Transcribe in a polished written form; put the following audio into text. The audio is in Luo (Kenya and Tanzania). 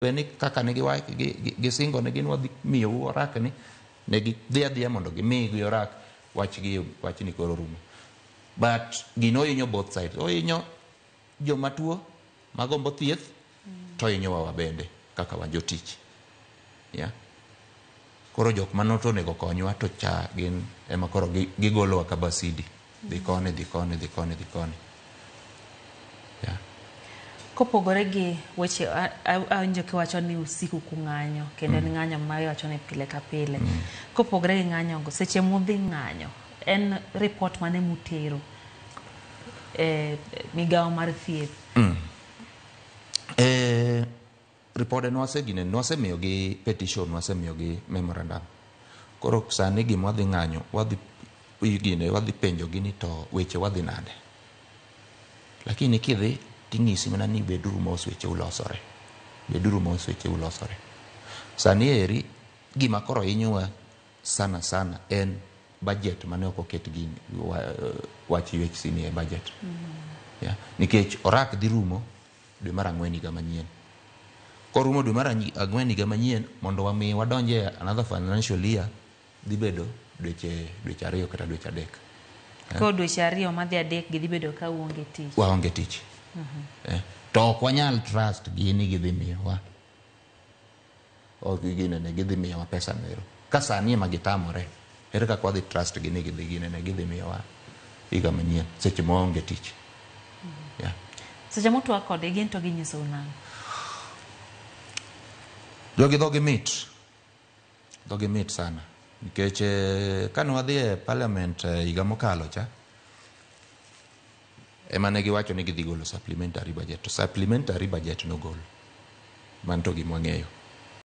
Be ni kaka ne gisingo ne gin wadhi miyou orak ni, ne gidhi adhiya mondo gimigi orak, wachgi wachni koro rumo. But gino ohinyo both sides. Ohinyo joma tuo magombo thieth to ohinyowa wabende kaka wan jotich. Yeah. Koro jok mano to onego konywa to cha gin ema koro gigolowa ka basidi. Dhi koni, dhi koni, dhi koni, dhi koni. Yeah. Kopogore gi weche awinjo kiwacho ni usiku kung'anyo kendo en ng'anyo ma iwacho ni pile ka pile. Kopogore gi ng'anyo go, seche mudhi ng'anyo, en report mane mutero e migawo mar thieth? Ripode nwasegine, nwasemiyogi petition, nwasemiyogi memorandum. Koro sani gima wadhi ng'anyo, wadhi gine, wadhi penjogi ni to weche wadhi nade. Lakini kidhi ting'isi mana ni beduru mos weche ulosore. Beduru mos weche ulosore. Sani eri gima koro hinyowa sana sana en budget mane ok oket gi wach UHC ni e budget. Yeah. Nikech orak dhi rumo dwe mar ang'wen higa manyien. Korumo dwe mar ang'wen higa manyien mondo wami wadonj e another financial year dhi bedo dweche 2 kata dweche 3. Koro dweche 2 madhi 3 gi dhi bedo ka uonge tich. Waonge tich. To ok wanyal trust gi ni gidhi miyowa. Ok ginene gidhi miyowa pesa mero. Ka sani ema gitamore, ere kaka wadhi trust gi ni gidhi ginene gidhi miyowa higa manyien seche ma waonge tich. Yeah. Seche mutwak kodgi gin to ginyisou nang'o? Jogi dhogi mit. Dhogi mit sana. Nikech kane wadhi e parliament higa mokalo cha, ema ne giwacho ni gidhi golo supplementary budget. To supplementary budget nogol. Mano to gima wang'eyo.